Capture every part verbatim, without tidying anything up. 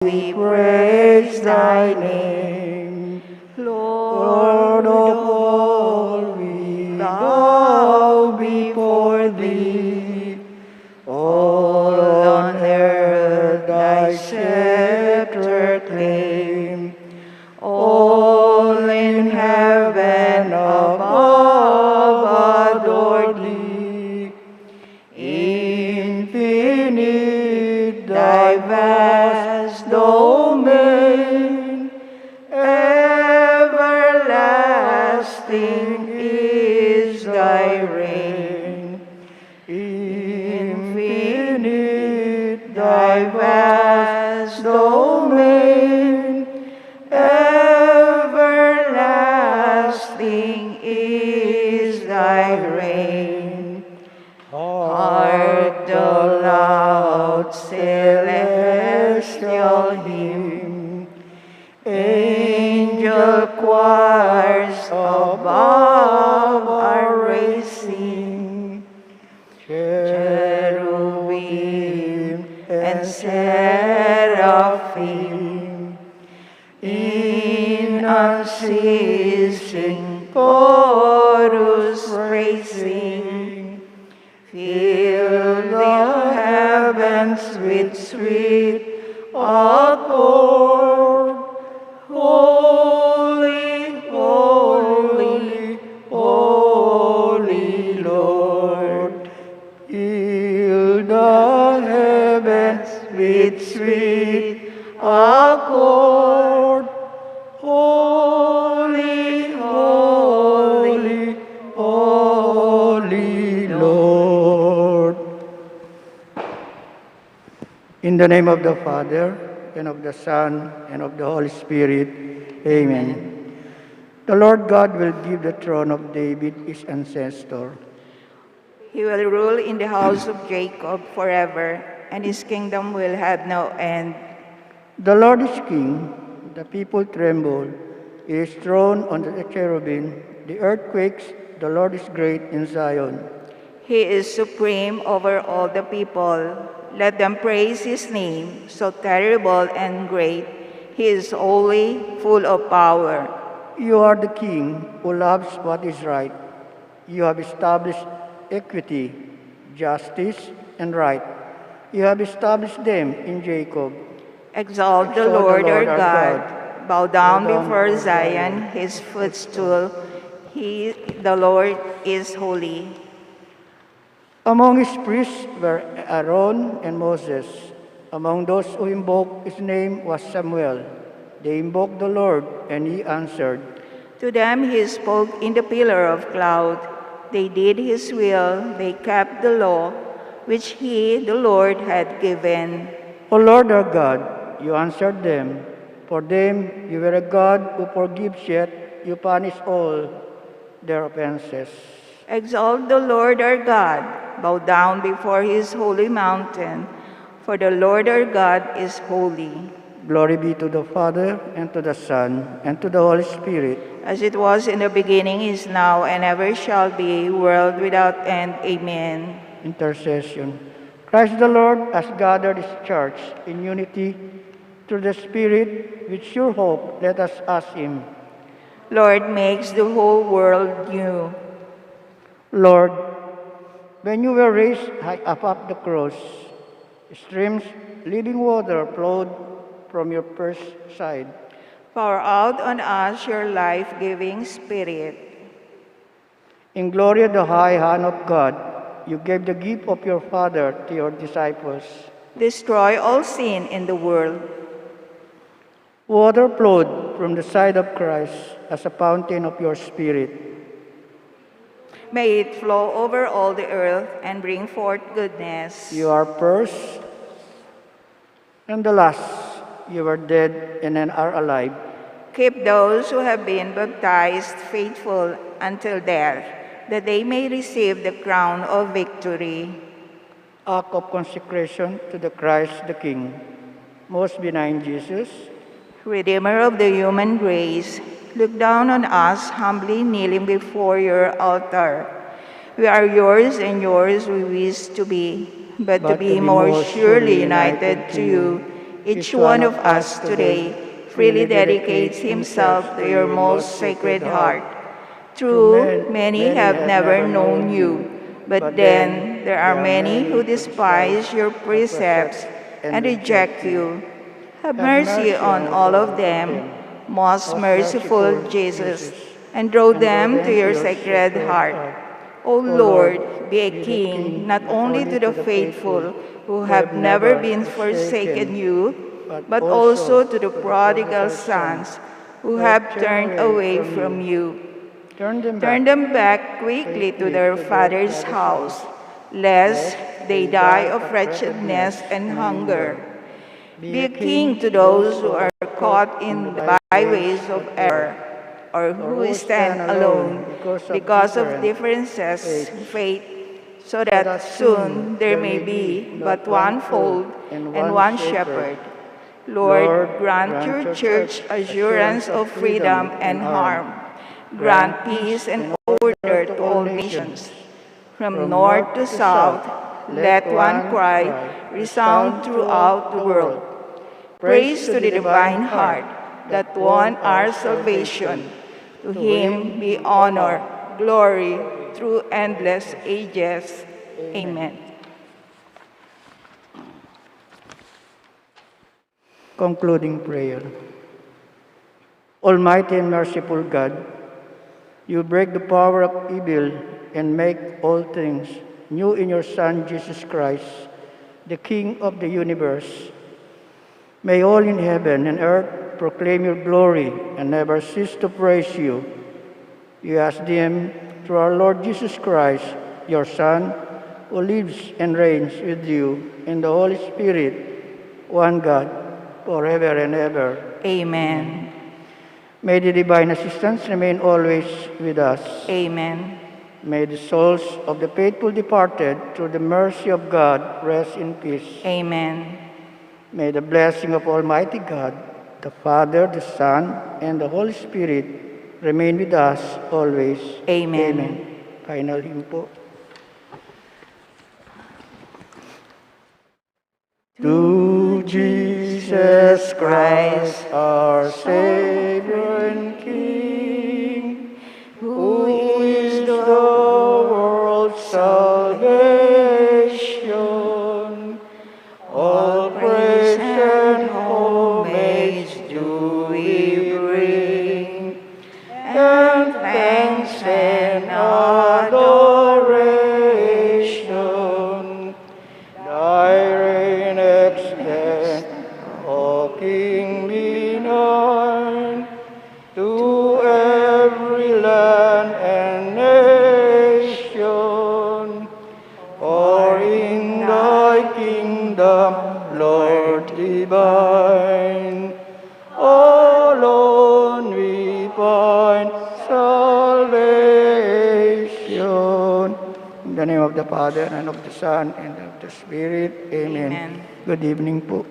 We praise thy name. Lord of all, we bow before thee. All on earth thy scepter claim. All in heaven above adore thee. Infinite thy vast domain, everlasting is thy reign. Infinite thy vast domain, everlasting is thy reign. Hark the loud celestial hymn, angel choirs above are raising. Cherubim and seraphim in unceasing chorus praising, fill the heavens with sweet accord. Holy, holy, holy Lord, fill the heavens with sweet accord. Holy, holy, holy Lord. In the name of the Father, and of the Son, and of the Holy Spirit. Amen. The Lord God will give the throne of David, his ancestor. He will rule in the house of Jacob forever, and his kingdom will have no end. The Lord is king, the people tremble. He is throned on the cherubim, the earth quakes, the Lord is great in Zion. He is supreme over all the people. Let them praise his name, so terrible and great. He is holy, full of power. You are the king who loves what is right. You have established equity, justice, and right. You have established them in Jacob. Exalt the Lord our God. Bow down before Zion, his footstool. He, the Lord, is holy. Among his priests were Aaron and Moses. Among those who invoked his name was Samuel. They invoked the Lord, and he answered. To them he spoke in the pillar of cloud. They did his will, they kept the law which he, the Lord, had given. O Lord our God, you answered them. For them you were a God who forgives, yet you punish all their offenses. Exalt the Lord our God, bow down before his holy mountain, for the Lord our God is holy. Glory be to the Father, and to the Son, and to the Holy Spirit. As it was in the beginning, is now, and ever shall be, world without end. Amen. Intercession. Christ the Lord has gathered his church in unity through the Spirit. With sure hope, let us ask him. Lord, makes the whole world new. Lord, when you were raised high above the cross, streams living water flowed from your pierced side. Pour out on us your life-giving Spirit. In glory at the high hand of God, you gave the gift of your Father to your disciples. Destroy all sin in the world. Water flowed from the side of Christ as a fountain of your Spirit. May it flow over all the earth and bring forth goodness. You are first and the last. You were dead and then are alive. Keep those who have been baptized faithful until death, that they may receive the crown of victory. Act of consecration to the Christ the King. Most benign Jesus, Redeemer of the human race, look down on us humbly kneeling before your altar. We are yours, and yours we wish to be, but to be more surely united to you, Each one of us today freely dedicates himself to your most sacred heart. True, many have never known you, but then there are many who despise your precepts and reject you. Have mercy on all of them, most merciful Jesus, and draw them to your sacred heart. O Lord, be a king not only to the faithful who have never been forsaken you, but also to the prodigal sons who have turned away from you. Turn them back quickly to their father's house, lest they die of wretchedness and hunger. Be a king to those who are caught in the byways of error, or who stand alone because of differences in faith, so that soon there may be but one fold and one shepherd. Lord, grant your church assurance of freedom and harm. Grant peace and order to all nations. From north to south, let one cry resound throughout the world. Praise to the divine heart that won our salvation. To him be honor, glory, through endless ages. Amen. Concluding prayer. Almighty and merciful God, you break the power of evil and make all things new in your Son, Jesus Christ, the King of the universe. May all in heaven and earth proclaim your glory and never cease to praise you. We ask them through our Lord Jesus Christ, your Son, who lives and reigns with you in the Holy Spirit, one God, forever and ever. Amen. May the divine assistance remain always with us. Amen. May the souls of the faithful departed, through the mercy of God, rest in peace. Amen. May the blessing of Almighty God, the Father, the Son, and the Holy Spirit remain with us always. Amen. Amen. Final hymn po. To Jesus Christ, our Savior and King, who is the world's salvation, all praise and homage do we bring, and thanks and adoration. Thy reign extend, O King benign, to every land and nation. For in thy kingdom, Lord divine, alone we find salvation. In the name of the Father, and of the Son, and of the Spirit. Amen. Amen. Good evening po.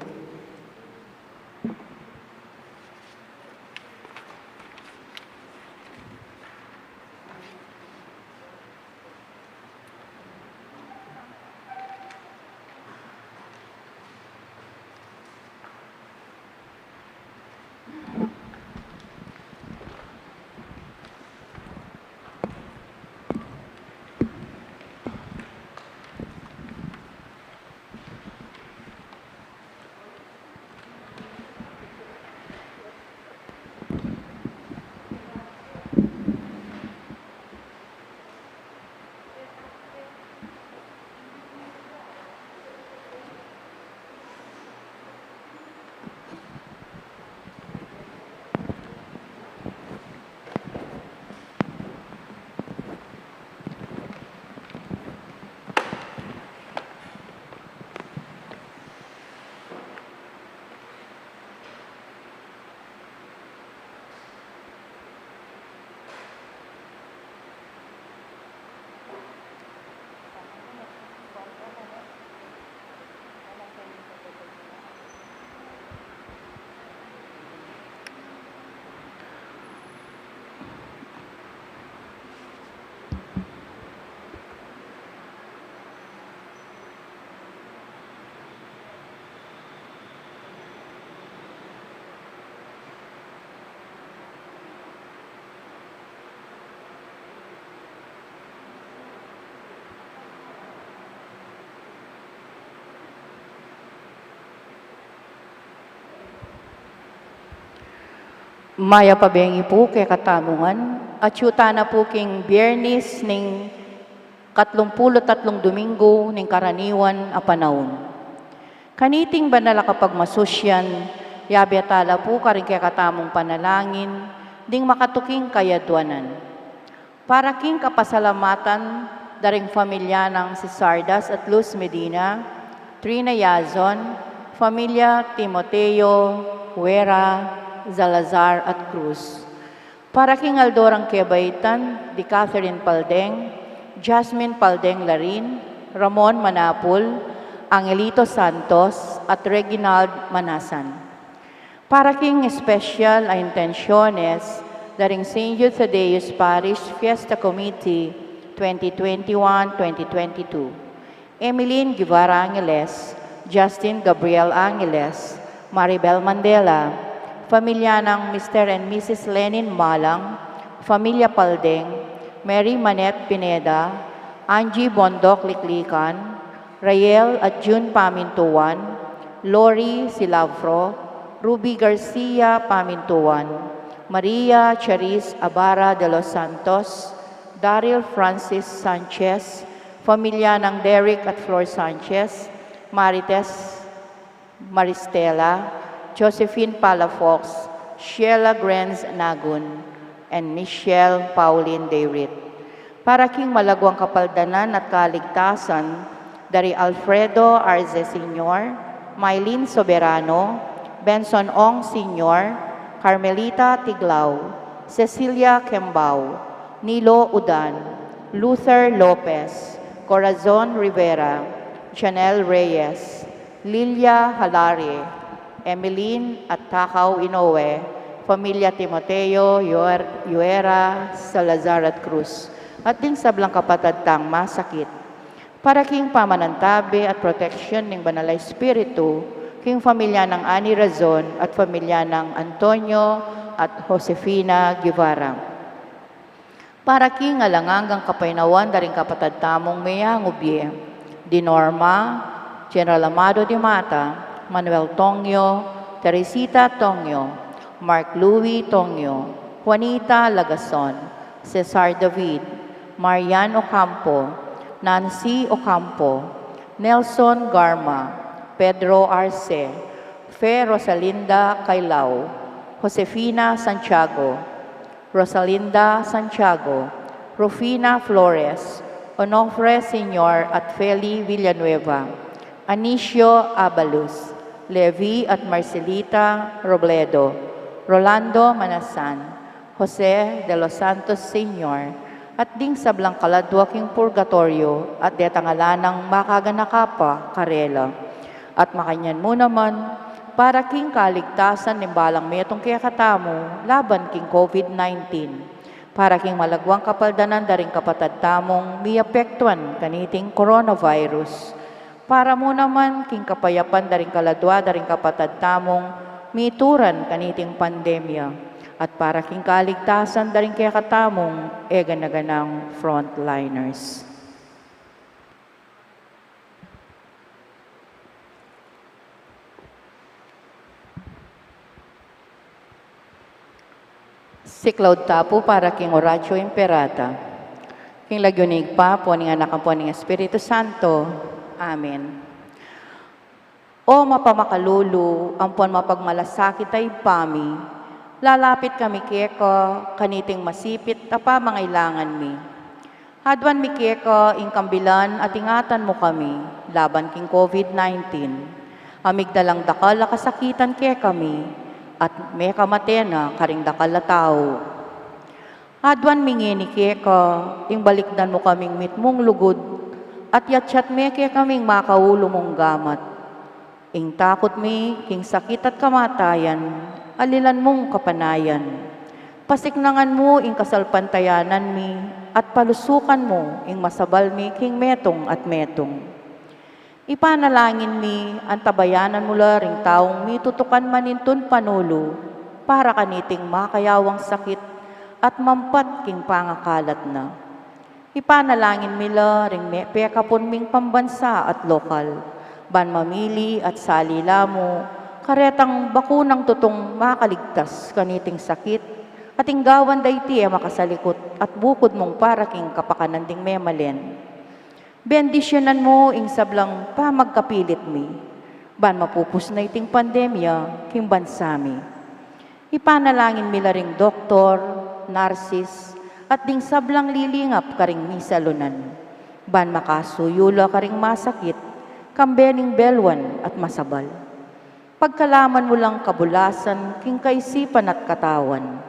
Mayap a bengi pu kekatamu ngan, atyu tana pu king Biernes ning katlung pulu't tatlung Duminggu ning karaniwan a panaun. Kaniting banal a kapagmasusyan, yabe tala pu karing kekatamung panalangin ding makatuking kayadwanan. Para king kapasalamatan da ring familia nang si Sardas at Luz Medina, Trina Yazon, familia Timoteo, Wera, Zalazar at Cruz. Para king aldo rang kebaitan di Catherine Paldeng, Jasmine Paldeng Larin, Ramon Manapul, Angelito Santos at Reginald Manasan. Para king espesyal a intensyones da ring Saint Eusebius Parish Fiesta Committee twenty twenty-one twenty twenty-two, Emeline Guevara Angeles, Justin Gabriel Angeles, Maribel Mandela, familia nang Mister and Missus Lenin Malang, familia Paldeng, Mary Manette Pineda, Angie Bondoc Liklikan, Rael at June Pamintuan, Lori Silafro, Ruby Garcia Pamintuan, Maria Charis Abara de los Santos, Daryl Francis Sanchez, familia nang Derek at Flor Sanchez, Marites Maristela, Josephine Palafox, Sheila Grenz Nagun, and Michelle Pauline Dayrit. Para king malagwang kapaldanan at kaligtasan da ri Alfredo Arze Senior, Mylene Soberano, Benson Ong Senior, Carmelita Tiglao, Cecilia Kembao, Nilo Udan, Luther Lopez, Corazon Rivera, Janelle Reyes, Lilia Halare, Emeline at Takao Inoue, familia Timoteo, Yuer-, Yuera, Salazar at Cruz, at ding sablang kapatad tang masakit. Para king pamanantabe at proteksyon ning Banal a Espiritu, king familia nang Ani Razon at familia nang Antonio at Josefina Guevara. Para king alang anggang kapaynawan da ring kapatad tamung meyangubie, di Norma, General Amado de Mata, Manuel Tongyo, Teresita Tongyo, Mark Louis Tongyo, Juanita Lagason, Cesar David, Marian Ocampo, Nancy Ocampo, Nelson Garma, Pedro Arce, Fe Rosalinda Cailao, Josefina Santiago, Rosalinda Santiago, Rufina Flores, Onofre Senior at Feli Villanueva, Anicio Abalus, Levi at Marcelita Robledo, Rolando Manasan, Jose de los Santos Senior, at ding sablang kaladua king purgatoryo at detang ala nang makaganaka pa karela. At makanyan mu naman, para king kaligtasan ning balang metung kekatamu laban king COVID nineteen. Para king malagwang kapaldanan da ring kapatad tamung miapektuan kaniting coronavirus. Para mu naman king kapayapan da ring kaladua da ring kapatad tamung mituran kaniting pandemya. At para king kaligtasan da ring kekatamung e gana-ganang frontliners. Siklaud ta pu para king Oratio Imperata. King lagyu ning Ibpa, ampo ning Anak, ampo ning Espiritu Santo. Amen. O mapamakalulu, ampon mapagmalasakit a Ibpa mi, lalapit kami keka, kaniting masipit a pamangailangan mi. Aduan mi keka ing kambilan at ingatan mu kami laban king COVID nineteen. A migdalang dakal a kasakitan kekami at mekamate na karing dakal a tau. Aduan mi ngeni keka ing balikdan mu kaming mitmung lugud at yatyat me kekaming makaulu mung gamat. Ing takut mi king sakit at kamatayan, alilan mung kapanayan. Pasiknangan mu ing kasalpantayanan mi, at palusukan mu ing masabal mi king metung at metung. Ipanalangin mi, antabayanan mu la ring taung mitutukan manintun panulu para kaniting makayawang sakit at mampat king pangakalat na. Ipanalangin mi la ring mepekapun ming pambansa at lokal, ban mamili at sali la mu Karetang bakunang tutung makaligtas kaniting sakit, at ing gawan da iti e makasalikut, at bukud mung para king kapakanan ding memalen. Bendisyunan mu ing sablang pamagkapilit mi, ban mapupus na iting pandemya king bansa mi. Ipanalangin mi la ring doktor, narsis, at ding sablang lilingap karing misalunan, ban makasuyu la karing masakit, kambe ning belwan at masabal. Pagkalaman mu lang kabulasan king kaisipan at katawan.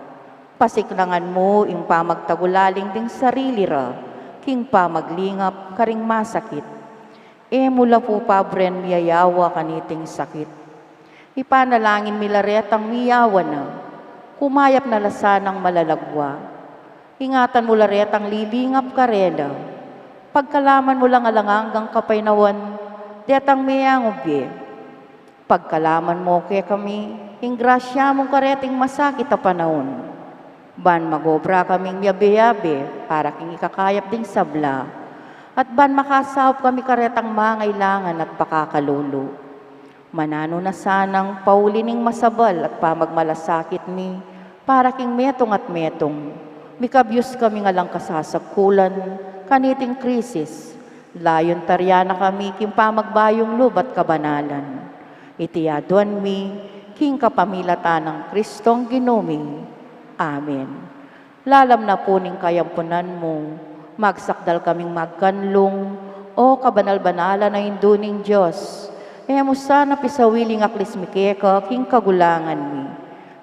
Pasiklangan mu ing pamagtagulaling ding sarili ra king pamaglingap karing masakit. E mu la pu pabren miyayawa kaniting sakit. Ipanalangin mi la retang miyawa na, kumayap na la sanang malalagwa. Ingatan mu la retang lilingap karela. Pagkalaman mu lang alang anggang kapaynawan detang meyangubye. Pagkalaman mu kekami ing grasya mung kareting masakit a panaun, ban magobra kaming miyabe-yabe para king ikakayap ding sabla, at ban makasaup kami karetang mangailangan at pakakalulu. Mananu na sanang pauli ning masabal at pamagmalasakit mi para king metung at metung, mikabyus kami ngan lang kasasagkulan kaniting krisis, layun taryan na kami king pamagbayung lub at kabanalan. Iti aduan mi king kapamilatan nang Kristong Ginu mi. Amen. Lalam na pu ning kayampunan mu, magsakdal kaming magkanlung, o kabanal-banalan a Indu ning Dios. E mu sana pisawili ing aklis mi keka king kagulangan mi,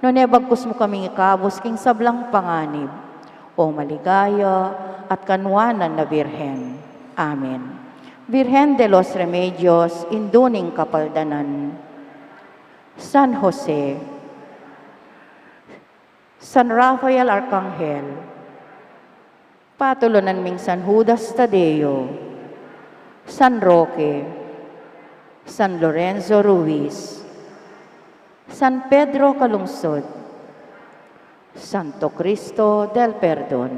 nune bagkus mu kaming ikabus king sablang panganib, o maligaya at kanuanan a Birhen. Amen. Virgen de los Remedios, Indu ning Kapaldanan. San Jose, San Rafael Arkanghel, patulunan ming San Judas Tadeo, San Roque, San Lorenzo Ruiz, San Pedro Calungsod, Santo Cristo del Perdon.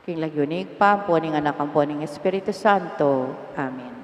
King lagyu ning Ibpa, ampo ning Anak, ampo ning Espiritu Santo. Amen.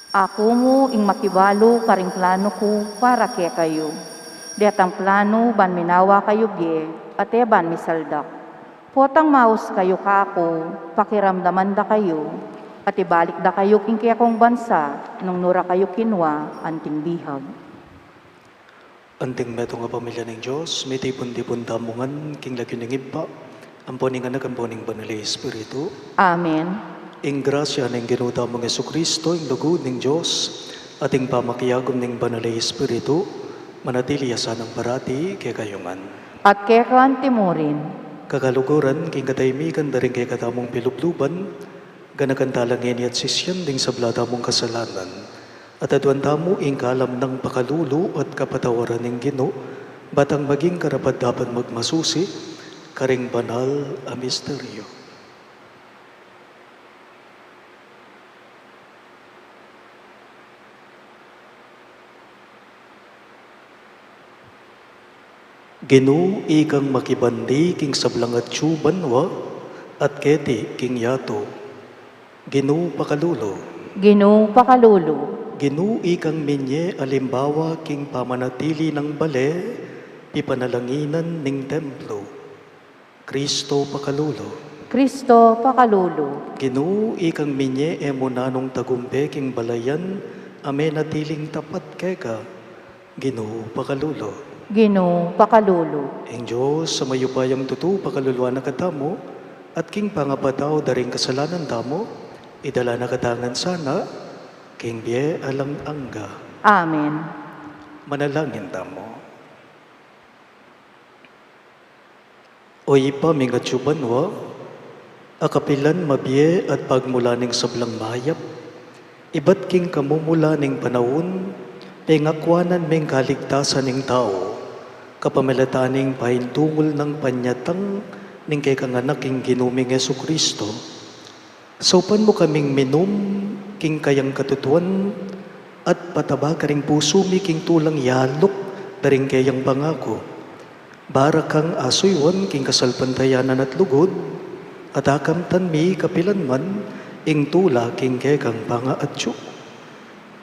Aku mu ing makibalu karing planu ku para kekayu. Detang planu ban minawa kayu bie, at e ban misaldak. Potang maus kayu kaku, pakiramdaman da kayu, at ibalik da kayu king kekong bansa, nung nu ra kayu kinua anting bihag. Anting metung a pamilya ning Dios, mitipun-tipun tamu ngan king lagyu ning Ibpa, ampo ning Anak, ampo ning Banal a Espiritu. Amen. Ing grasya ning Ginu tamung Jesucristo, ing lugud ning Dios, at ing pamakiagum ning Banal a Espiritu, manatili ya sanang parati kekayu ngan. At keka antimurin. Kakaluguran, king katahimikan da ring kekatamung pilubluban, ganakan tala ngeni at sisian ding sabla tamung kasalanan, at aduan tamu ing kalam nang pakalulu at kapatawaran ning Ginu, batang maging karapat-dapat magmasusi karing banal a misteryo. Ginu, ikang makibandi king sablang atyu banua, at keti king yatu. Ginu, pakalulu. Ginu, pakalulu. Ginu, ikang minye alimbawa king pamanatili nang bale, pipanalanginan ning templo. Kristo, pakalulu. Kristo, pakalulu. Ginu, ikang minye e mu nanung tagumpe king balayan a menatiling tapat keka. Ginu, pakalulu. Ginu, pakalulu. Ing Dios a mayupayang tutu pakaluluan na katamu, at king pangapatawad da ring kasalanan tamu, idala na katamu ngan sana king bie alang angga. Amen. Manalangin tamu. O Ibpa ming atyu banua, a kapilan mabie at pagmula ning sablang mayap, ibat king kamumula ning panaun, pengakuanan ming kaligtasan ning tau, kapamilatan ning paintungul nang panyatang ning kekang Anak ing Ginu ming Jesucristo. Saupan mu kaming minum king kayang katutuan, at pataba karing pusu mi king tulang yaluk da ring keyang pangaku. Bara kang asuyuan king kasalpantayanan at lugud, at akamtan mi kapilan man ing tula king kekang pangaatyu.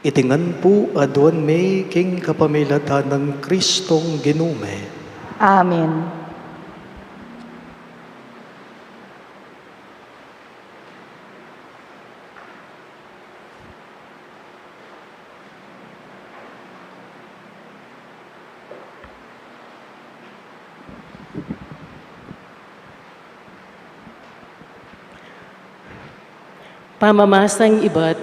Iti ngan pu aduan mi king kapamilatan nang Kristong Ginu mi. Amen. Pamamasang ibat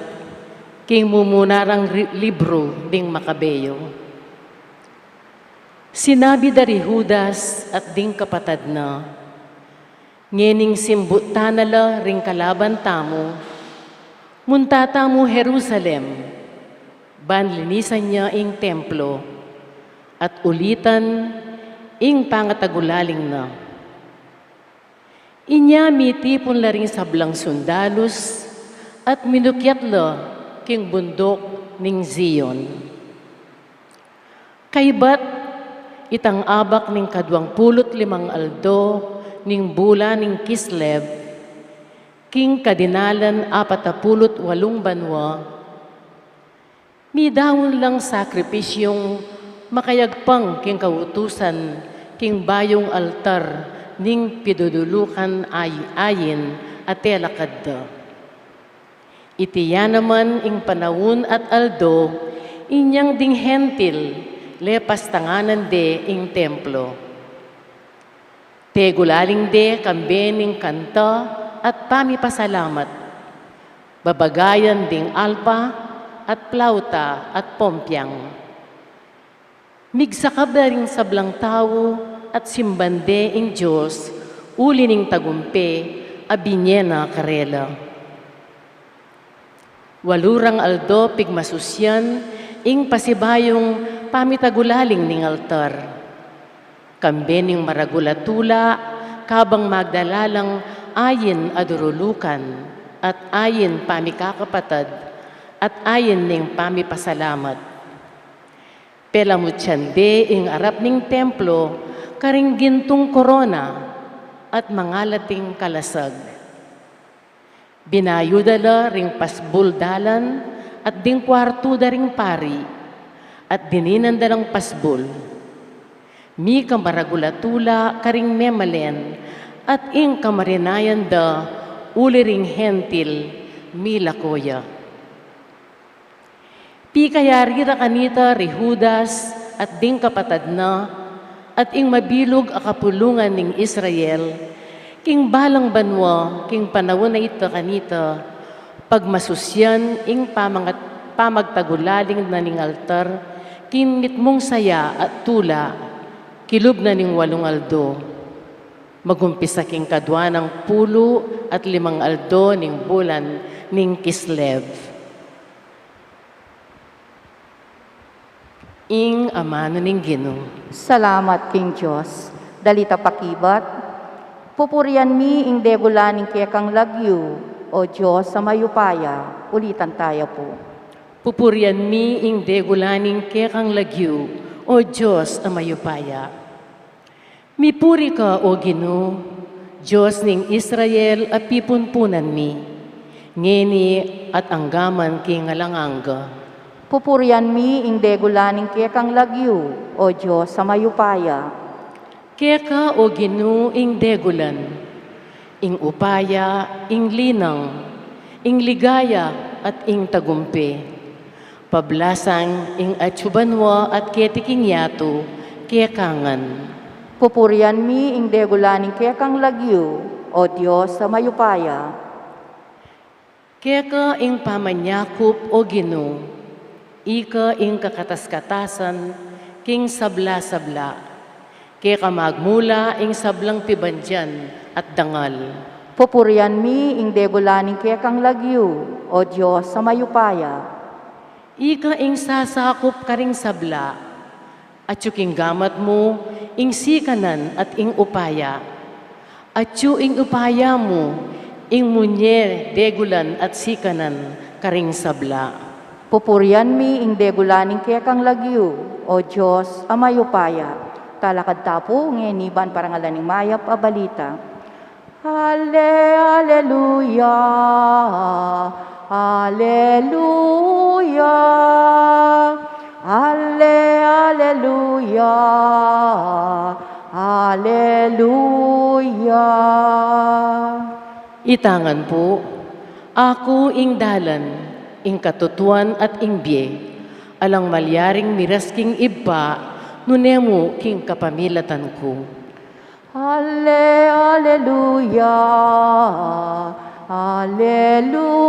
king mumunarang ri-, libru ding Makabeo. Sinabi da ri Judas at ding kapatad na, Ngening simbut ta na la ring kalaban tamu, munta tamu Jerusalem, ban linisan ya ing templo, at ulitan ing pangatagulaling na. Inya mitipun la ring sablang sundalus, at minukyat la king bunduk ning Zion. Kaybat, itang abak ning kaduang pulu't limang aldo ning bulan ning Kislev, king kadinalan apat a pulu't walung banua, midaun lang sakripisyung makayagpang king kautusan king bayung altar ning pidudulukan ay-, ayin a telakad da. Iti ya naman ing panaun at aldo inyang ding Hentil, lepas tanganan de ing templo. Tegulaling de kambe ning kanta at pamipasalamat, babagayan ding alpa at plauta at pompiang. Migsakab la ring sablang tau at simban de ing Dios uli ning tagumpe a binye na karela. Walurang aldo pigmasusyan ing pasibayung pamitagulaling ning altar. Kambe ning maragul a tula, kabang magdala lang ayin a durulukan, at ayin pamikakapatad, at ayin ning pamipasalamat. Pelamutyan de ing arap ning templo karing gintung korona at mangalating kalasag. Binayu da la ring pasbul dalan at ding kuartu da ring pari, at dininan da lang pasbul. Mika maragul a tula karing memalen, at ing kamarinayan da uli ring Hentil milako ya. Pikayari ra kanita ri Judas at ding kapatad na, at ing mabilug a kapulungan ning Israel, king balang banua, king panaun a ita kanita, pagmasusyan ing pamangat-, pamagtagulaling na ning altar, king mitmung saya at tula, kilub na ning walung aldo. Magumpisa king kadua nang pulu at limang aldo ning bulan ning Kislev. Ing amanu ning Ginu. Salamat king Dios. Dalita pakibat. Pupurian mi ing degulan ning kekang lagyu, O Dios a mayupaya. Ulitan taya pu. Pupurian mi ing degulan ning kekang lagyu, O Dios a mayupaya. Mipuri ka, O Ginu, Dios ning Israel a pipunpunan mi, ngeni at anggaman king alang angga. Pupurian mi ing degulan ning kekang lagyu, O Dios a mayupaya. Keka, O Ginu, ing degulan, ing upaya, ing linang, ing ligaya, at ing tagumpe. Pablasang ing atyu banua at keti king yatu, keka ngan. Pupurian mi ing degulan ning kekang lagyu, O Dios a mayupaya. Keka ing pamanyakup, O Ginu, ika ing kakatas-katasan king sabla-sabla. Keka magmula ing sablang pibandian at dangal. Pupurian mi ing degulan ning kekang lagyu, O Dios a mayupaya. Ika ing sasakup karing sabla, atyu king gamat mu ing sikanan at ing upaya. Atyu ing upaya mu, ing munye degulan at sikanan karing sabla. Pupurian mi ing degulan ning kekang lagyu, O Dios a mayupaya. Talakad ta pu ngeni ban parangalan ing mayap a balita. Ale, aleluya, aleluya, ale, aleluya, aleluya. Ita ngan pu, aku ing dalan, ing katutuan at ing bie, alang malyaring miras king Ibpa, nune mu king kapamilatan ku. Ale, aleluya, aleluya,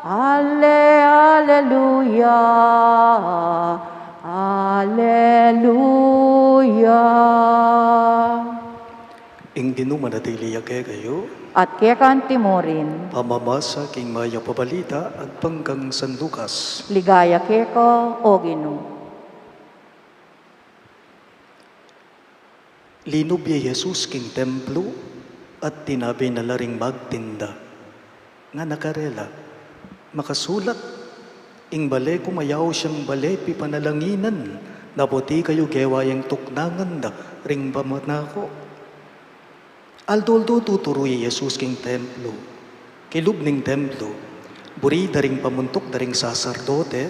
ale, aleluya, aleluya. Ing Ginu manatili ya kekayu. At keka mu rin. Pamamasa king mayap a balita agpang kang San Lucas. Ligaya keka, O Ginu. Linub ya i Jesus king templo at tinabe na la ring magtinda. Ngana karela, makasulat, ing bale ku mayaus yang bale pipanalanginan, dapot ikayu gewa yang tuknangan da ring pamanako. Aldo-aldo tuturu ya i Jesus king templo. Kilub ning templo, buri da ring pamuntuk da ring saserdote,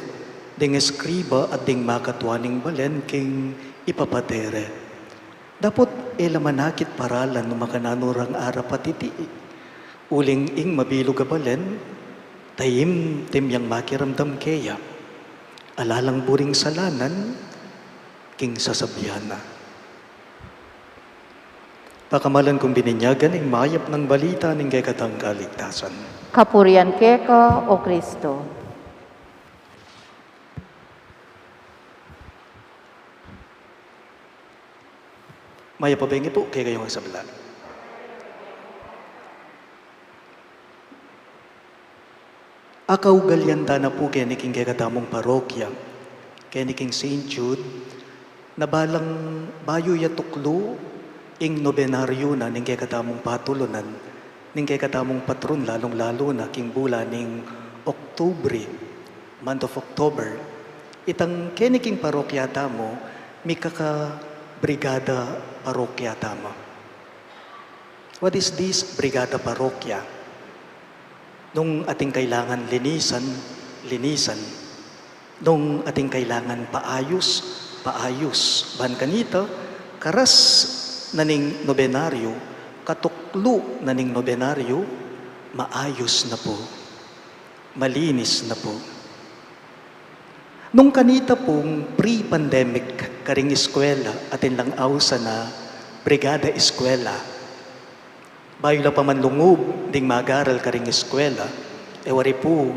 ding eskriba at ding makatua ning balen king ipapate re. Dapot e la manakit paralan no makananu rang arap a titii. Uling ing mabilug a balen, taimtim yang makiramdam keya. Ala lang buring salanan king sasabian na. Pakamalan kung bininyagan ing mayap nang balita ning kekatang kaligtasan. Kapurian keka, O Kristo. Mayap a bengi pu kekayung sabla. Akaugalian ta na pu keni king kekatamung parokya, keni king Saint Jude, na balang bayu ya tuklu ing nobenaryo na ning kekatamung patulunan, ning kekatamung patron, lalung-lalu na king bulan ning Oktubre, month of October. Itang keni king parokya tamu, mikaka brigada parokya tamu. What is this Brigada Parokya? Nung ating kailangan linisan, linisan. Nung ating kailangan paayus, paayus. Ban kanita, karas na ning nobenaryo, katuklu na ning nobenaryo, maayus na pu. Malinis na pu. Nung kanita pung pre-pandemic karing eskwela, atin lang ausan a brigada eskwela. Bayu la pa man lungub ding mag-aral karing eskwela, e wari pu,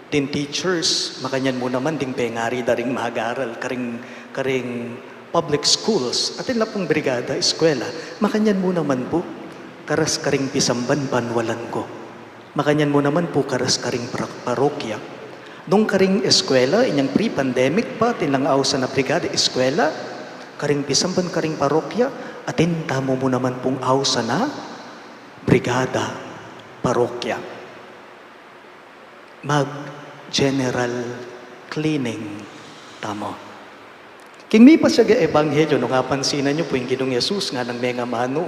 ding teachers, makanyan mu naman ding pengari da ring mag-aral karing, karing public schools, atin la pung brigada eskwela, makanyan mu naman pu, karas karing pisamban, panualan ku. Makanyan mu naman pu karas karing pra-, parokya. Nung karing eskwela, inyang pre-pandemic pa, atin lang ausan a brigada eskwela, karing pisamban karing parokya, atin tamu mu naman pung ausan a brigada parokya. Mag-general cleaning tamu. King mipasyag a ebanghelyo, nung apansinan yu pu ing Ginung Jesus nganang mengamanu,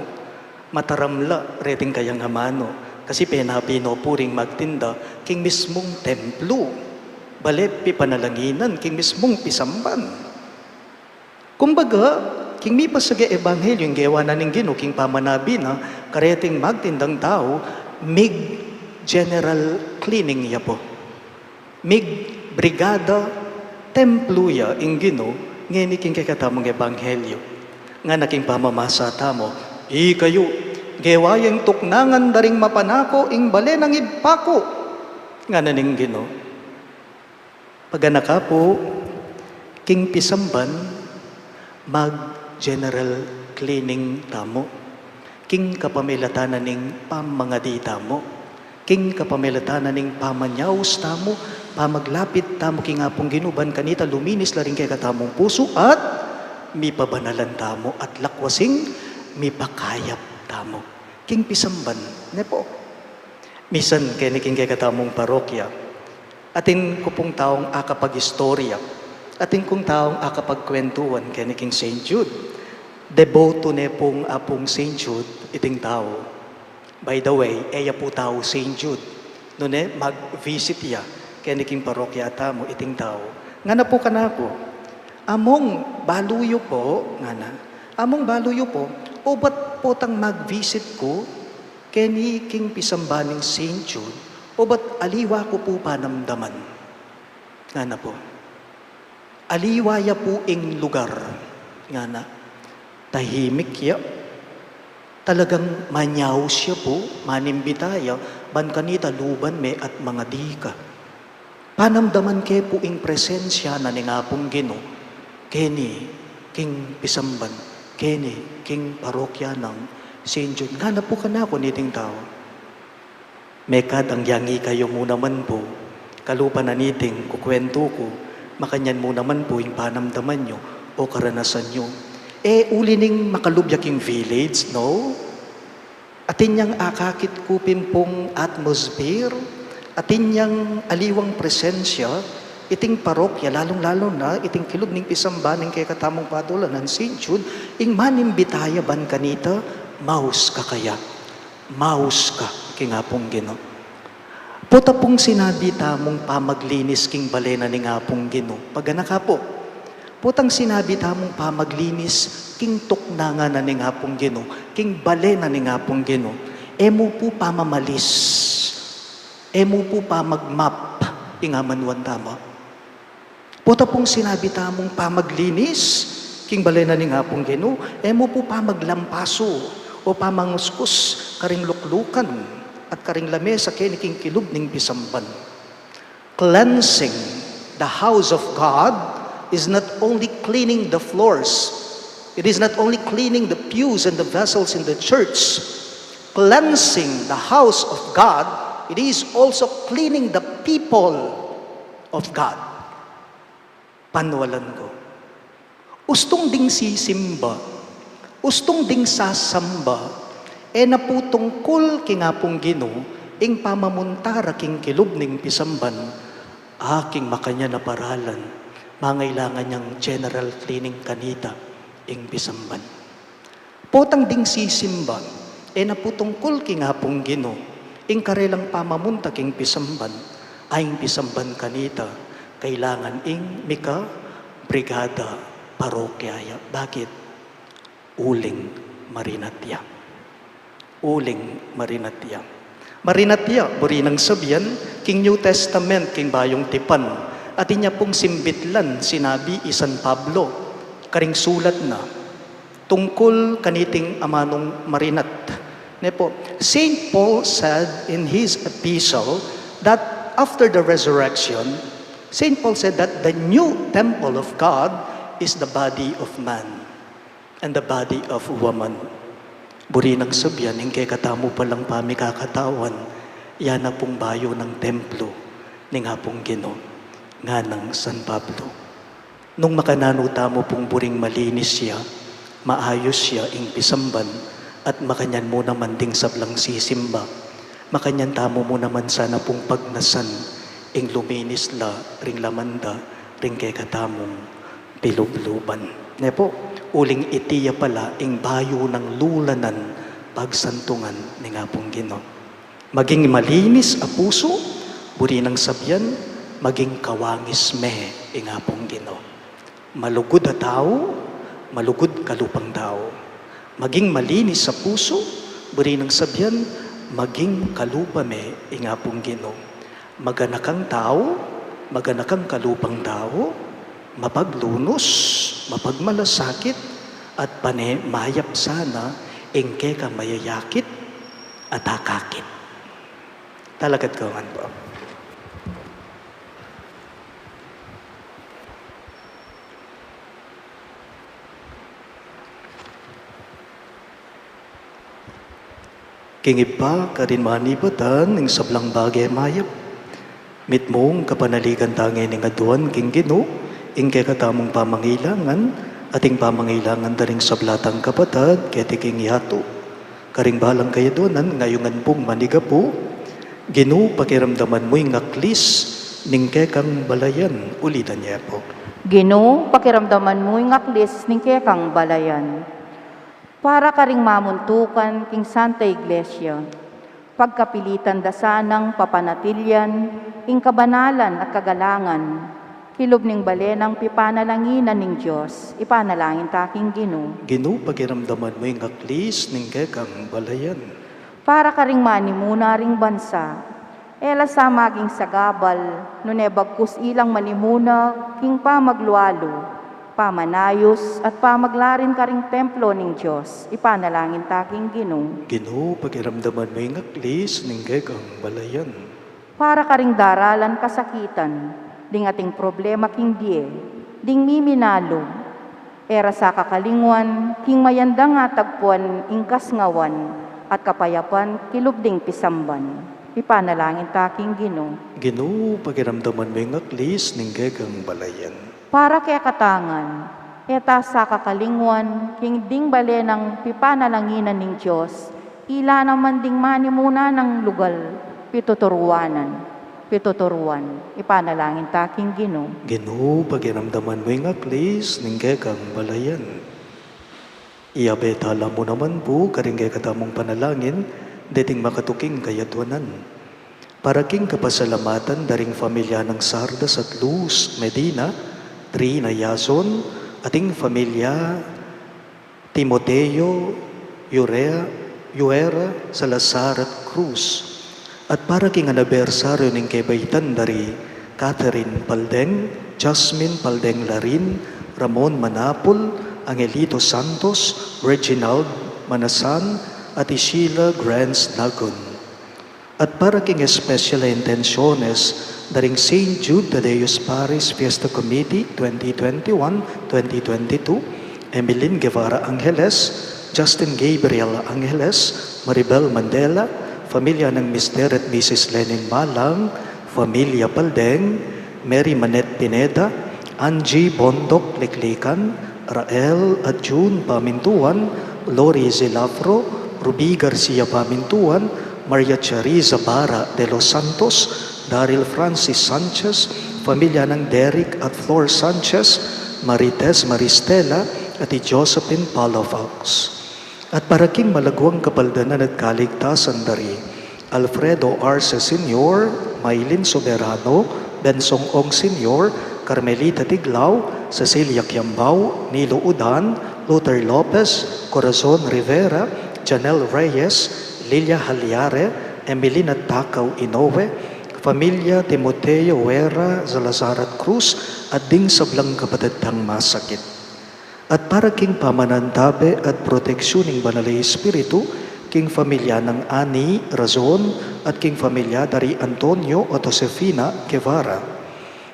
mataram la reting kayang amanu, kasi penabino pu ring magtinda king mismung templu, bale pipanalanginan, king mismung pisamban. Kumbaga, king mipasyag a ebanghelyo, ing gewa na ning Ginu king pamanabi na kareting magtindang tau, mig-general cleaning ya pu. Mig-brigada templu ya ing Ginu ngeni king kekatamung ebanghelyo. Ngana king pamamasa tamu, "Ikayu, gewa yeng tuknangan da ring mapanako ing bale nang Ibpa ku," ngana ning Ginu. Paganaka pu, king pisamban, mag-general cleaning tamu. King kapamilatan na ning pamangadi tamu, king kapamilatan na ning pamanyaus tamu, pamaglapit tamu king Apung Ginu ban kanita luminis la ring kekatamung pusu at mipabanalan tamu at lakwasing mipakayap tamu. King pisamban, ne pu. Misan keni king kekatamung parokya, atin ku pung taung akapag-istorya, atin kung taung akapagkwentuan keni king Saint Jude. Deboto ne pung Apung Saint Jude iting tau. By the way, e ya pu tau Saint Jude, nune mag-visit ya keni king parokya tamu iting tau. Ngana pu kanaku, "Among, balu yu pu," ngana. "Among, balu yu pu, obat potang mag-visit ku keni king pisamban ning Saint Jude, obat aliwa ku pu panamdaman," ngana pu. "Aliwa ya pu ing lugar," ngana. "Tahimik ya. Talagang manyaus ya pu, manimbita ya, ban kanita luban me at mangadi ka. Panamdaman ke pu ing presensya na ning Apung Ginu keni king pisamban, keni king parokya nang Saint Jude," ngana pu kanaku niting tau. Mekad anggyang ikayu mu naman pu, kalupa na niting kukwentu ku, makanyan mu naman pu ing panamdaman yu o karanasan yu. E uli ning makalub ya king village, no? Atin yang akakit ku pin pung atmosphere, atin yang aliwang presensya, iting parokya, lalung-lalu na iting kilub ning pisamban ning kekatamung patulan nang Saint Jude, ing manimbita ya ban kanita, maus ka kaya. Maus ka king Apung Ginu. Pota pung sinabi tamung pamaglinis king bale na ning Apung Ginu. Paganaka pu. Potang sinabi tamung pamaglinis king tuknangan na ning Apung Ginu, king bale na ning Apung Ginu, e mu pu pamamalis, e mu pu pamagmap ing amanuan tamu. Pota pung sinabi tamung pamaglinis king bale na ning Apung Ginu, e mu pu pamaglampasu o pamanguskus karing luklukan at karing lamesa keni king kilub ning pisamban. Cleansing the house of God is not only cleaning the floors, it is not only cleaning the pews and the vessels in the church. Cleansing the house of God, it is also cleaning the people of God. Panualan ku. Ustung ding sisimba, ustung ding sasamba, e na pu tungkul king Apung Ginu ing pamamunta ra king kilub ning pisamban, a king makanyan a paralan, mangailangan yang general cleaning kanita ing pisamban. Potang ding sisimba, e na pu tungkul king Apung Ginu Ing karelang pamamunta king pisamban, a ing pisamban kanita, kailangan ing mika brigada parokya ya. Bakit? Uling marinat ya. Uling marinat ya. Marinat ya, buri nang sabian, king New Testament, king Bayung Tipan, atin ya pung simbitlan, sinabi i San Pablo, karing sulat na, tungkul kaniting amanung marinat. Ne po, Saint Paul said in his epistle that after the resurrection, Saint Paul said that the new temple of God is the body of man and the body of woman. Buri nang sabian, ing kekatamu palang pamikakatawan, ya na pung bayu nang templo ning Apung Ginu, nganang San Pablo. Nung makananu tamu pung buring malinis ya, maayus ya ing pisamban, at makanyan mu naman ding sablang sisimba, makanyan tamu mu naman sana pung pagnasan ing luminis la ring laman da ring kekatamung pilubluban. Ne po, uling iti ya pala ing bayu nang lulanan pagsantungan ning Apung Ginu. Maging malinis a pusu, buri nang sabian, maging kawangis me ing Apung Ginu. Malugud a tau, malugud kalupang tau. Maging malinis a pusu, buri nang sabian, maging kalupa me ing Apung Ginu. Maganakang tau, maganakang kalupang tau, mapaglunus, mapagmalasakit, at pane mayap sana ing keka mayayakit at akakit. Talakad kayu ngan po. King Ibpa, karin manibatan ing sablang bage mayap. Mitmung kapanaligan ta ngening aduan king Ginu, ing kekatamung pamangailangan, at ing pamangailangan da ring sabla tang kapatad keti king yatu. Karing balang kayaduanan, ngayungan pung manigapu. Ginu, pakiramdaman mu ing aklis ning kekang balayan. Ulitan ye po. Ginu, pakiramdaman mu ing aklis ning kekang balayan. Para karing mamuntukan king Santa Iglesia, pagkapilitan da sanang papanatilian ing kabanalan at kagalangan, kilub ning bale nang pipanalanginan ning Dios, ipanalangin ta king Ginu. Ginu, pakiramdaman mu ing aklis ning kekang balayan. Para karing manimuna ring bansa, e la sa maging sagabal, nune bagkus ilang manimuna king pamaglualu, pamanayus, at pamaglarin karing templo ning Dios, ipanalangin ta king Ginu. Ginu, pakiramdaman mu ing aklis ning kekang balayan. Para karing daralan kasakitan, ding ating problema king bie, ding miminalub, e ra sa kakalingwan king mayandang atagpuan ing kasngawan at kapayapan kilub ding pisamban. Ipanalangin ta king Ginu. Ginu, pakiramdaman mu ing aklis ning kekang balayan. Para kekatang ngan, e ta sa kakalingwan king ding bale nang pipanalanginan ning Dios, ila naman ding manimuna nang lugal, pituturuanan, pituturuan, ipanalangin ta king Ginu. Ginu, pakiramdaman mu ing aklis ning kekang balayan. Iyabe tala mu naman pu karing kekatamung panalangin deting makatuking kayaduanan. Para king kapasalamatan da ring familia nang Sardas at Luz Medina, Trina Yason, at ing familia Timoteo, Urea, Uera, Salazar at Cruz. At para king anibersaryu ning kebaitan da ri Catherine Paldeng, Jasmine Paldeng Larin, Ramon Manapul, Angelito Santos, Reginald Manasan, at Sheila Grants Dagon. At para king espesyal a intensyones da ring Saint Jude Thaddeus Parish Fiesta Committee twenty twenty-one, twenty twenty-two, Emeline Guevara Angeles, Justin Gabriel Angeles, Maribel Mandela, familia nang Mister at Missus Lenin Malang, familia Paldeng, Mary Manette Pineda, Angie Bondoc Liklikan, Rael at June Pamintuan, Lori Zilafro, Ruby Garcia Pamintuan, Maria Cheriza Bara de los Santos, Daryl Francis Sanchez, familia nang Derek at Flor Sanchez, Marites Maristela, at i Josephine Palafox. At para king malaguang kapaldanan at kaligtasan da ri Alfredo Arce Senior, Maylin Soberano, Bensong Ong Senior, Carmelita Tiglao, Cecilia Kiambao, Nilo Udan, Luther Lopez, Corazon Rivera, Janelle Reyes, Lilia Haliare, Emilina Tacau Inoue, Familia Timoteo Huerra Salazar at Cruz, at ding sablang kapatad tang masakit. At para king pamanantabe at proteksyun ning Banal a Espiritu, king familia nang Ani Razon, at king familia da ri Antonio at Josefina Guevara.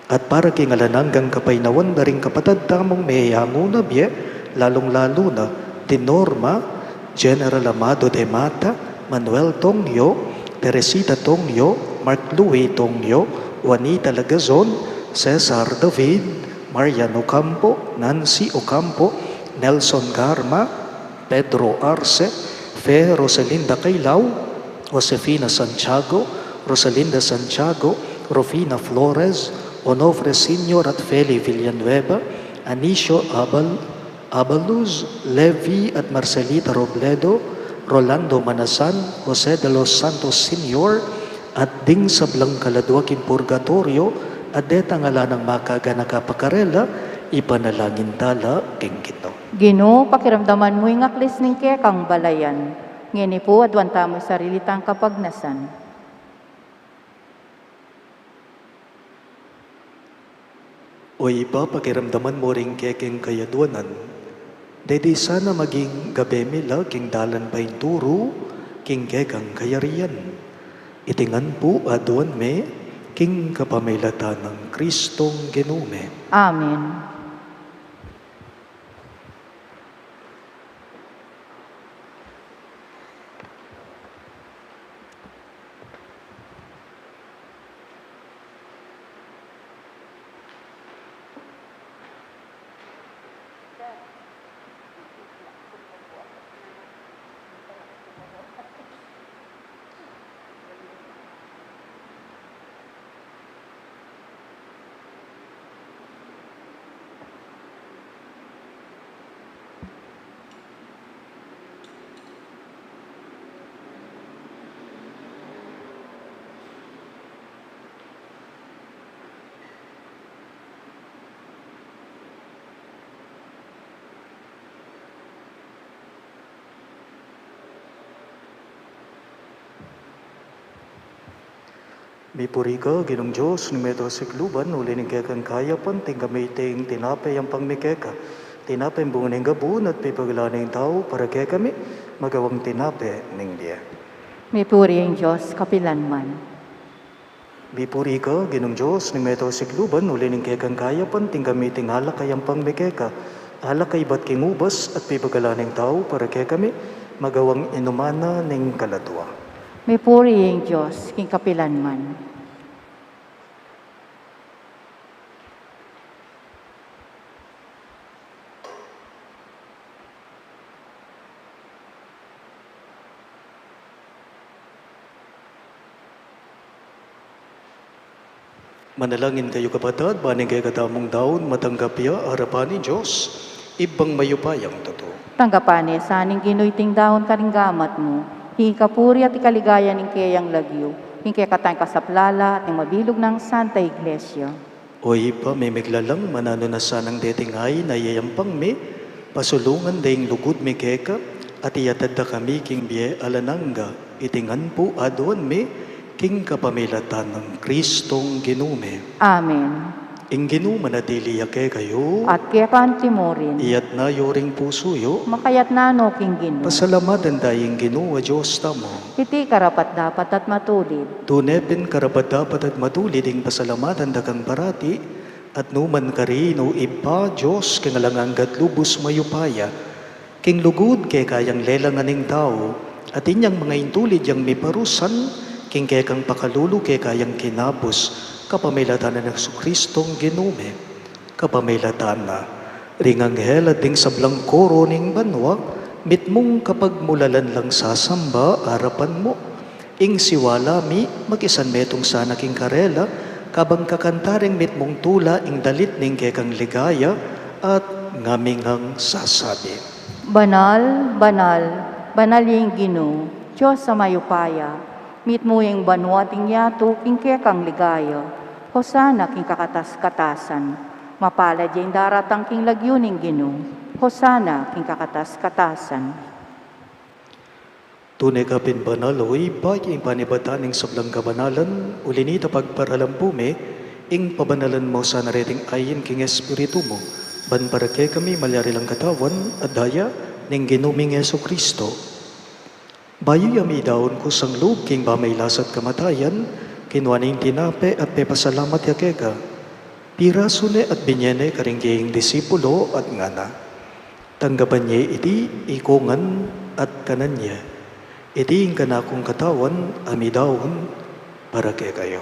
At para king alang anggang kapaynawan da ring kapatad tamung meyangu na bie, lalung-lalu na, di Norma, General Amado de Mata, Manuel Tongyo, Teresita Tongyo, Mark Louis Tongyo, Juanita Lagazon, Cesar David, Marian Ocampo, Nancy Ocampo, Nelson Garma, Pedro Arce, Fe Rosalinda Cailao, Josefina Santiago, Rosalinda Santiago, Rufina Flores, Onofre Senior at Feli Villanueva, Anicio Abal, Abaluz, Levi at Marcelita Robledo, Rolando Manasan, Jose de los Santos Senior, at ding sablang kaladua king purgatoryo, at detang ala nang makaganaka pa karela, ipanalangin tala king Ginu. Ginu, pakiramdaman mu ing aklis ning kekang balayan. Ngeni pu, aduan tamu ing sarili tang kapagnasan. O Ibpa, pakiramdaman mu ring kekeng kayaduanan. Dedi sana maging gabe mi la king dalan painturu king kekang kayarian. Iti ngan pu aduan mi king kapamilatan nang Kristong Ginu mi. Amen. Mipuri ka, Ginung Dios ning meto sikluban, uli ning kekang kayapan, tinggap mi iting tinape, yampang mi keka. Tinape ning bunga ning gabun at pipagalan ning tau para kekami, magawang tinape ning bie. Mipuri ing Dios kapilan man. Mipuri ka, Ginung Dios ning meto sikluban, uli ning kekang kayapan, tinggap mi iting alak a yampang mi keka. Alak a ibat king ubas at pipagalan ning tau para kekami, magawang inuman na ning kaladua. Mipuri ing Dios king kapilan man. Manalangin kayu, kapatad, ban ing kekatamung daun matanggap ya arapan ning Dios, Ibpang mayupayang tutu. Tanggapan ne sa ning Ginu iting daun karing gamat mu, king ikapuri at ikaligaya ning keyang lagyu, king kekatang kasaplalan at ning mabilug nang Santa Iglesia. O Ibpa mi miglalang, mananu na sanang deting ain a iyayampang mi, pasulungan de ing lugud mi keka, at iyatad da kami king bie alang angga. Iti ngan pu aduan mi, king kapamilatan nang Kristong Ginu mi. Amen. Ing Ginu manatili ya kekayu. At keka mu rin. Iyatas yu ring pusu yu. Makayatas no king Ginu. Pasalamatan taya ing Ginu a Dios tamu. Iti karapat-dapat at matulid. Tune pin karapat-dapat at matulid ing pasalamatan da kang parati, at nu man karin, o Ibpa, Dios king alang angga at lubus mayupaya, king lugud keka yang lelangan ing tau, at inyang manga intulid yang miparusan, king kekang pakalulu keka yang kinabus, kapamilatan nang Jesucristong Ginu mi. Kapamilatan na, ring anghel at ding sablang koro ning banua, mitmung kapagmulalan lang sasamba arapan mu. Ing siwala mi, makisan metung sana king karela, kabang kakanta ring mitmung tula ing dalit ning kekang ligaya, at ngami ngang sasabi: Banal, banal, banal ya ing Ginu, Dios a mayupaya, Mitmu ing banua at ing yatu king kekang ligaya. Hosana king kakatas-katasan. Mapalad ya ing daratang king lagyu ning Ginu. Hosana king kakatas-katasan. Tune ka pin banal, o Ibpa, king panibatan ning sablang kabanalan, uli na nita pagparalan pu mi ing pabanalan mu sana reting ain king Espiritu mu, ban para kekami malyari lang katawan at daya ning Ginu ming Jesucristo. Bayu ya midaun kusang lub king pamagkasakit at kamatayan, kinua ne ing tinape at pepasalamat ya keka. Pirasu ne at binye ne karing kayang disipulo at ngana: Tanggapan ye iti ikongan at kanan ye. Iti ing kanakung katawan a midaun para kekayu.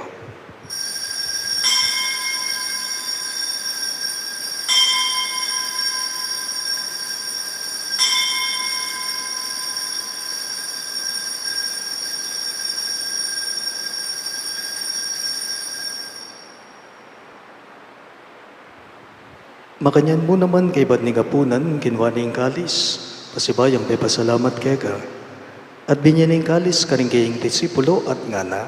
Makanyan mu naman kaybat ning apunan, kinua ne ing kalis, pasibayu yang pepasalamat keka, at binye ne ing kalis karing kayang disipulo at ngana: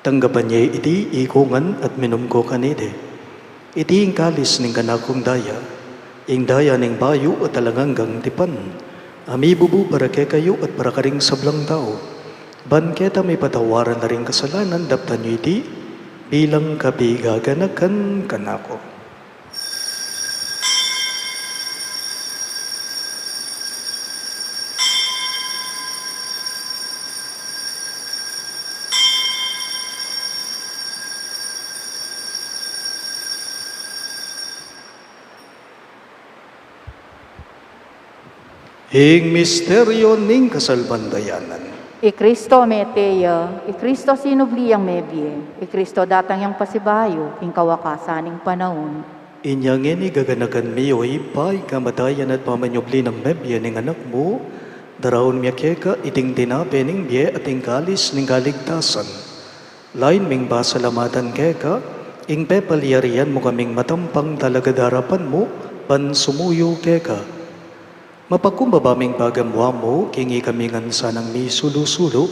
Tanggapan ye iti ikongan at minum ko kaniti. Iti ing kalis ning kanakung daya, ing daya ning bayu at alang anggang tipan, a mibubu para kekayu at para karing sablang tau, ban keta mipatawaran la ring kasalanan. Daptan yu iti bilang kapigaganakan kanaku. Ing misteryu ning kasalpantayanan. I Kristo mete ya, i Kristo sinubli yang mebie, i Kristo datang yang pasibayu king kawakasan ning panaun. Inya ngeni gaganakan mi, o Ibpa, ing kamatayan at pamanyubli nang mebie ning Anak mu, daraun mi keka iting tinape ning bie at ing kalis ning kaligtasan. Lain ming pasalamatan keka ing pepalyarian mu kaming matampang talagad arapan mu ban sumuyu keka. Mapakumbaba ming pagamuan mu king ikami ngan sanang misulu-sulu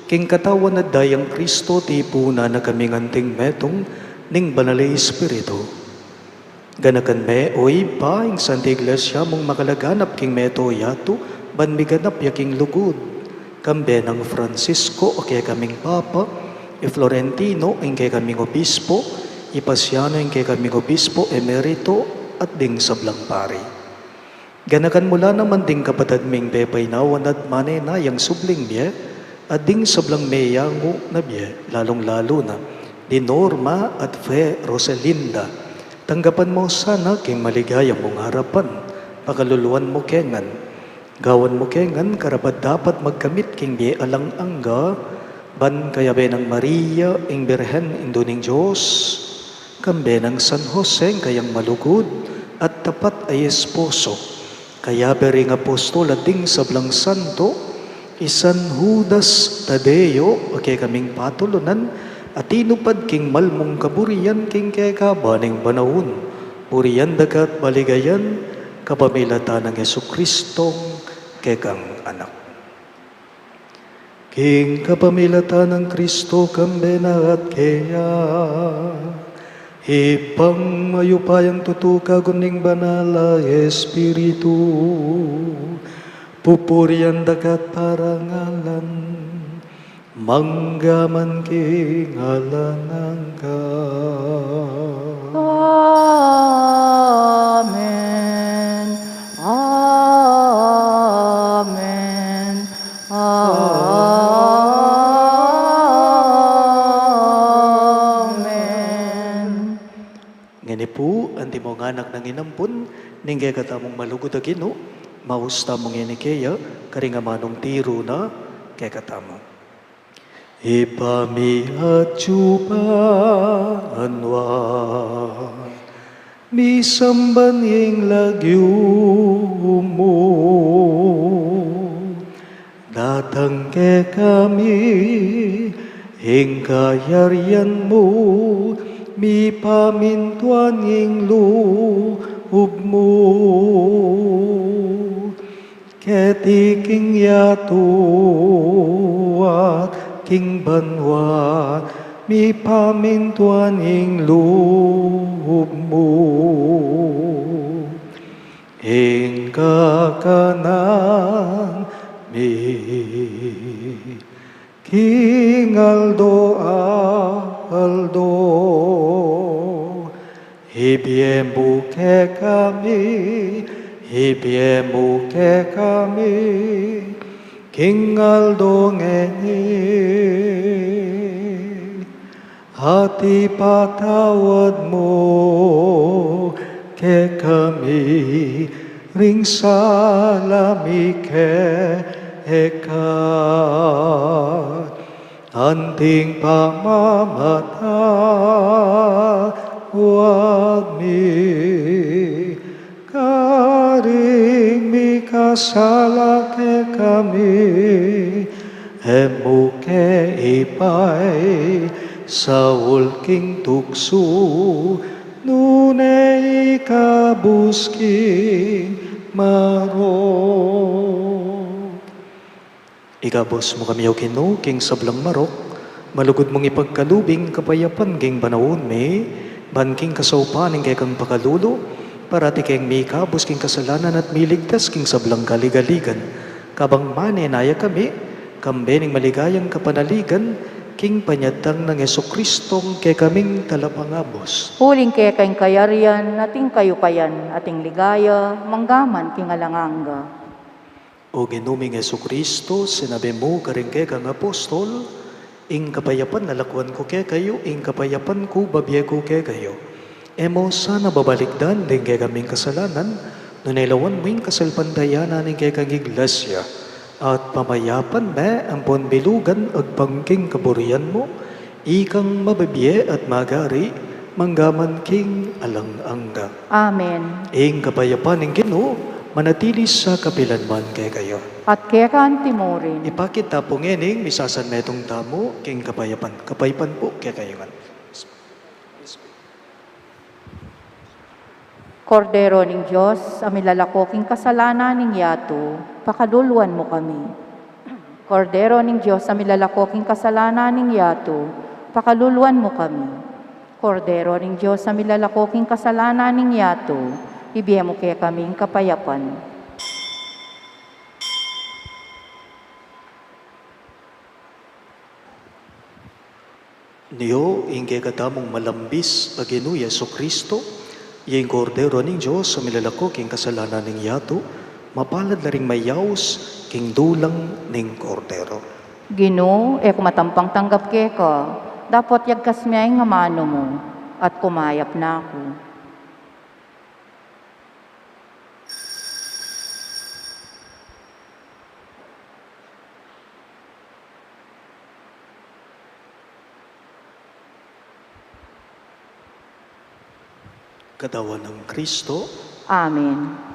king katawan at dayang Kristo, tipunan na kami ngan ting metung ning Banal a Espiritu. Ganakan me, o Ibpa, ing Santa Iglesia mung makalaganap king meto yatu, ban miganap ya king lugud. Kambe nang Francisco, a kekaming Papa, i Florentino, ing kekaming Obispo, i Pasiano, ing kekaming Obispo Emerito, at ding sablang pari. Ganakan mu la naman ding kapatad ming pepainawa na at manenayang subling mie, at ding sablang meyangu na mie, lalung-lalu na di Norma at Fe Roselinda. Tanggapan mu sana king maligaya mung arapan, pakaluluan mu ke ngan. Gawan mu ke ngan karapat-dapat magkamit king bie alang angga, ban kayabe nang Maria, ing Birhen, Indu ning Dios, kambe nang San Jose, ing kayang malugud at tapat a esposo, kayabe ring apostol at ding sablang santo, i San Judas Tadeo, a kekaming patulunan, a tinupad king mal mung kaburian king kekaban ning panaun. Burian da ka at baligayan, kapamilatan nang Jesucristong kekang Anak. King kapamilatan nang Kristo, kambe na at keya, Ibpang mayupayang tutu, kagun ning Banal a Espiritu, pupurian da ka at parangalan, mangga man king alang angga. Amen. Amen. Amen. Ngeni pu, antimo ngan nang inampun ning kekatamung malugud a Ginu, maus tamu ngeni keya karing amanung tiru na kekatamu. Ibpa mi atsu ka banua, misamban ing lagyu mu, datang kekami ing kayarian mu, mipamintuan ing lub mu keti king yatu at king banua, mipamintuan ing lub mu. Ing kakanan mi king aldo-aldo, ibie mu kekami, ibie mu kekami, king aldo ngeni. At ipatawad mu kekami ring sala mi keka, anting pamamatawad mi karing mikasala kekami, e mu ke ipaisaul king tuksu, nune ikabus king marok. Ikabus mu kami, O Ginu, king sablang marok, malugud mung ipagkalub ing kapayapan king panaun mi, ban king kasaupan ning kekang pakalulu, parati keng mikabus king kasalanan at miligtas king sablang kaligaligan. Kabang manenaya kami, kambe ning maligayang kapanaligan, king panyatang nang Jesucristong kekaming Talapangabus. Uling keka ing kayarian, at ing kayupayan, at ing ligaya, manggaman king alang angga. O Ginu ming Jesucristo, sinabi mu karing kekang apostol, ing kapayapan lalakwan ku kekayu, ing kapayapan ku babie ku kekayu. E mu sana babalikdan ding kekaming kasalanan, nune lawan mu ing kasalpantayanan ning kekang Iglesia, at pamayapan me ampon bilugan agpang king kaburian mu, ikang mabibie at magari, manggaman king alang angga. Amen. Ing kapayapan ning Ginu, manatili sa kapilan man kekayu. At keka anti mu rin. Ipakit ta pu ngening misasanmetung tamu king kapayapan. Kapayapan pu kekayu ngan. Kordero ning Dios, a milalako king kasalanan ning yatu, pakaluluan mu kami. Kordero ning Dios, a milalako king kasalanan ning yatu, pakaluluan mu kami. Kordero ning Dios, a milalako king kasalanan ning yatu, ibie mu kekami ing kapayapan. Nio ing kekatamung malambis a Ginu Jesucristo, ya ing Kordero ning Dios a milalako king kasalanan ning yatu, mapalad la ring mayaus king dulang ning Kordero. Ginu, e ku matampang tanggap keka, dapot yagkas me ing amanu mu, at kumayap na ku. Katawan nang Kristo. Amen.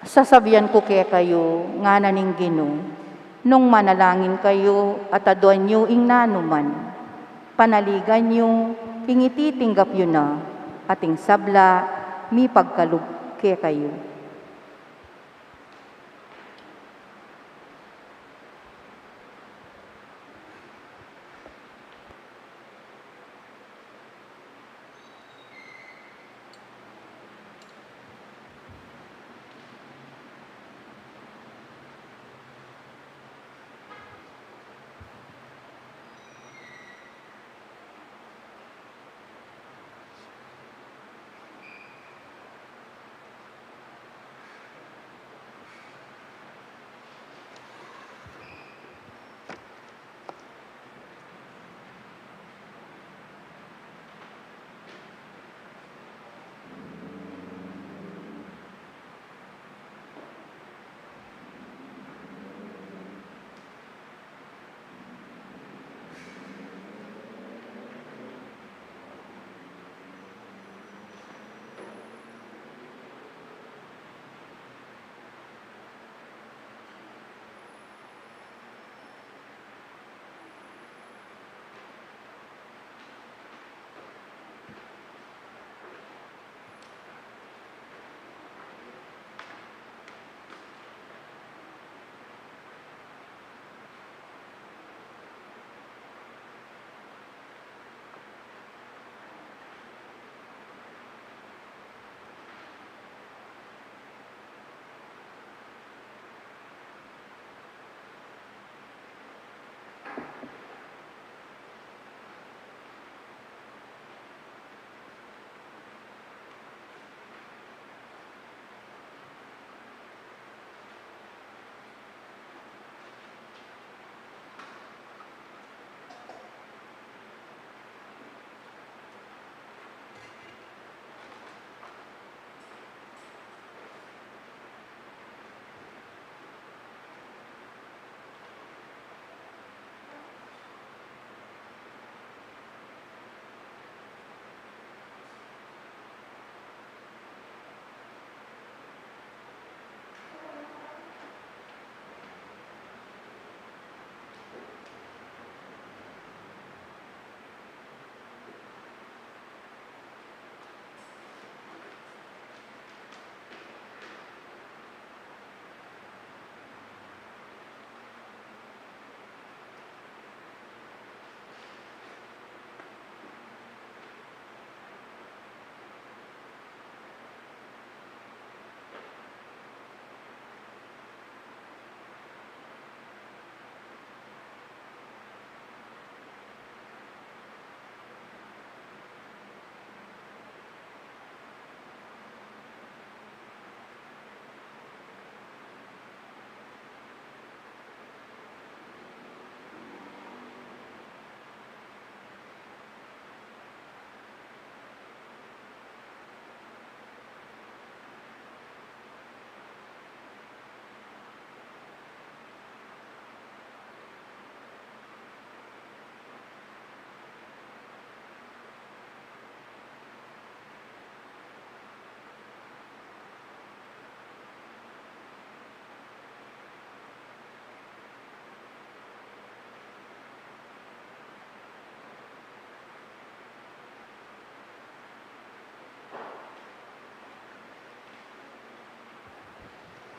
Sasabian ku kekayu, ngana ning Ginu, nung manalangin kayu at aduan yu ing nanuman, panaligan yu ing ititinggap yu na, at ing sabla mipagkalub kekayu.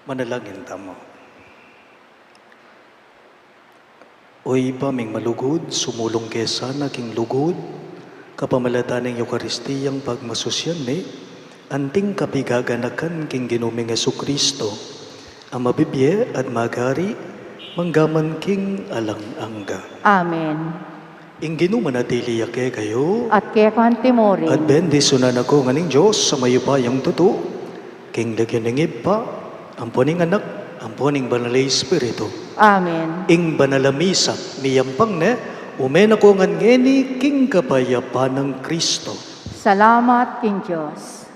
Manalangin tamu. O Ibpa ming malugud, sumulung ke sana king lugud, kapamilatan ning Eukaristiyang pagmasusian mi, anting kapigaganakan king Ginu ming Jesucristo, a mabibie at magari, manggaman king alang angga. Amen. Ing Ginu manatili ya kekayu. At keka naman murin. At bendisyunan na kayu ngan ning Dios a mayupayang tutu, king lagyu ning Ibpa, ampo ning Anak, ampo ning Banal a Espiritu. Amen. Ing banal a misa, miyampang ne, ume na kayu ngan ngeni king kapayapan nang Kristo. Salamat king Dios.